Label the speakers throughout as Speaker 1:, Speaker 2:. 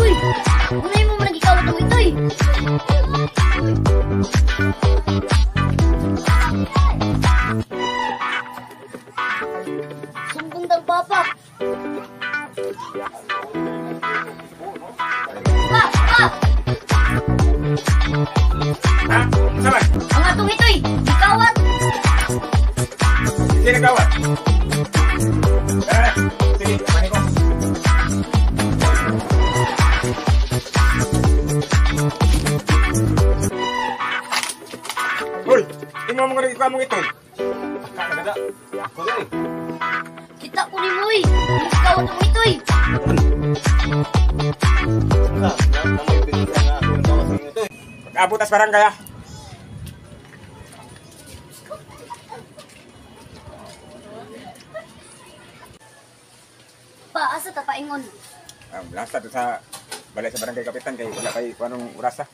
Speaker 1: Uy! Unay mo man nagikawat ng itoy. Sumbong tang papa. Pa! Pa!
Speaker 2: Ha? Saman?
Speaker 1: Ang atong itoy, gikawat.
Speaker 2: Sige, nagkawat. Tara, sige, panik ko. Hoy, tingnan mo nga nagikuha mong itoy.
Speaker 3: Kagada. Ako eh.
Speaker 1: Kita ko ni Moy. Gikawat ang itoy.
Speaker 2: Pag-abot as barangay ah.
Speaker 1: Pa, asa ta paingon?
Speaker 2: Lasta to sa balay sa barangay kapitan kay wala kay kuanong orasa.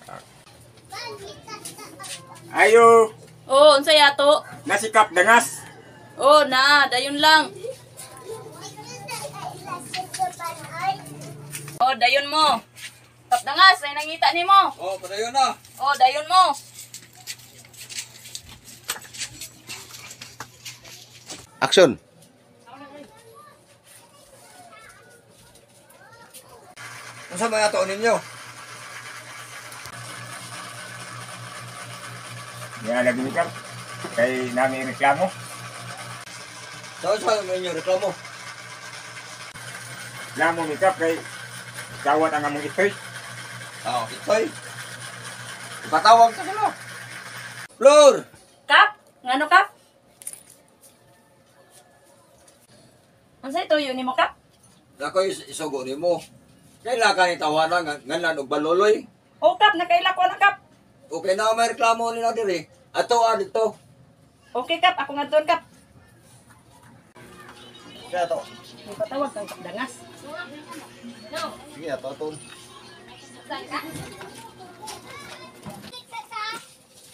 Speaker 2: Ayo,
Speaker 4: Oh, unsay ato?
Speaker 2: nasikap dangas.
Speaker 4: Oh, na, dayon lang. Oh, dayon mo. Kapdangas, ay nangita nimo.
Speaker 3: Oh, padayon na.
Speaker 4: Oh, dayon mo.
Speaker 5: Action!
Speaker 3: Unsa man ato ninyo?
Speaker 2: Niya lagi ni Kap. Kay nami reklamo.
Speaker 3: Sa unsa man inyo reklamo?
Speaker 2: Reklamo mi Kap kay kawat ang among itoy.
Speaker 3: Ah, itoy. Ipatawag sa sila. Flor!
Speaker 4: Kap, ngano kap? Unsay tuyo nimo kap?
Speaker 3: Nakoy isugo nimo. Kaila ka ni tawanan ngalan og baloloy.
Speaker 4: Oh, kap, nakaila ko na kap.
Speaker 3: Okay na may reklamo nila diri. Ato ah dito.
Speaker 4: Okay kap, ako nga doon kap.
Speaker 5: Sige ato.
Speaker 4: Ipatawag kang kapdangas.
Speaker 5: Sige ato ato.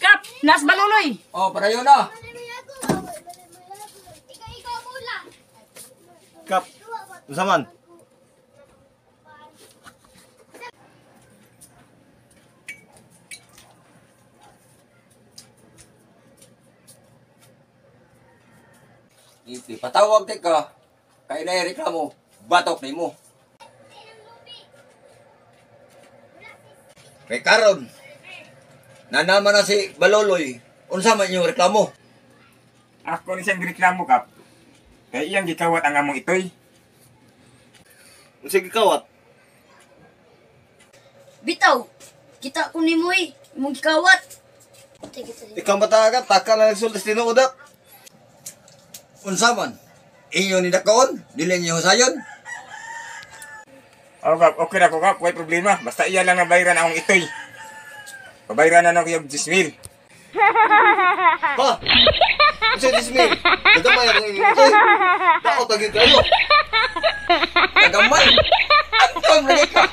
Speaker 4: Kap, nas baluloy.
Speaker 3: Oh, padayon na.
Speaker 5: Kap. Unsa man?
Speaker 3: Ipatawag ti ka. Kay na reklamo, batok nimo. Kay karon, nanaman na si Baloloy. Unsa man inyong reklamo?
Speaker 2: Ako ni siyang reklamo Kap. Kay iyang gikawat ang among itoy.
Speaker 5: Unsa gikawat?
Speaker 1: Bitaw, kita ko ni Moy. Imong gikawat.
Speaker 5: Ikaw mataga taka na nagsulti tinuod ah.
Speaker 3: Unsa man? Inyo ni dakaon, dili ninyo sayon.
Speaker 2: Oh, Kap, okay ra ko Kap, way problema. Basta iya lang nabayran akong itoy. Pabayran na nako yung 10,000.
Speaker 5: Pa. Unsa 10,000? Kagamay akong inyong itoy. Daot agin kayo.
Speaker 3: Kagamay. Anton lagi ka.